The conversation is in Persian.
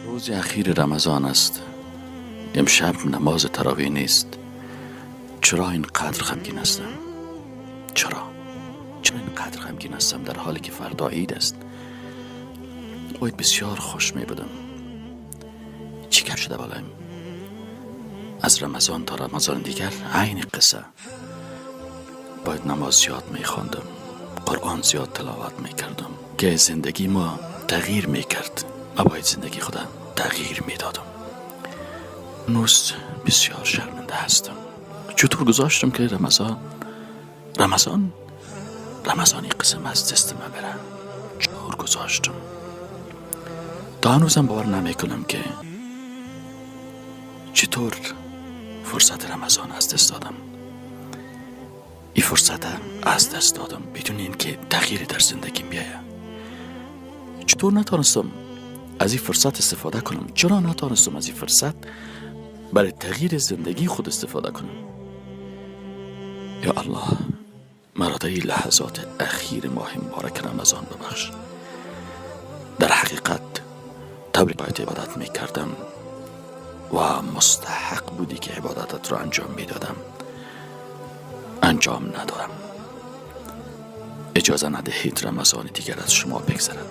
روز اخیر رمضان است. امشب نماز تراویح نیست. چرا اینقدر غمگین هستم؟ چرا اینقدر غمگین هستم در حالی که فردا عید است؟ باید بسیار خوش می بودم. چی کم شده بالایم؟ از رمضان تا رمضان دیگر عین قصه. باید نماز زیاد می خواندم، قرآن زیاد تلاوت می کردم که زندگی ما تغییر می کرد. ما باید زندگی خودم تغییر می دادم. هنوز بسیار شرمنده هستم. چطور گذاشتم که رمضان این قسم از دست من بره؟ چطور گذاشتم؟ تا هنوزم باور نمی کنم که چطور فرصت رمضان از دست دادم. این فرصت از دست دادم بدون اینکه تغییری در زندگیم بیاید. چطور نتانستم از این فرصت استفاده کنم؟ چرا نتانستم از این فرصت برای تغییر زندگی خود استفاده کنم؟ یا الله، مرا در این لحظات اخیر ماه مبارک رمضان ببخش. در حقیقت طوری باید عبادت می کردم و مستحق بودی که عبادتت را انجام می دادم، انجام ندادم. اجازه ندهید رمضان دیگر از شما بگذرد.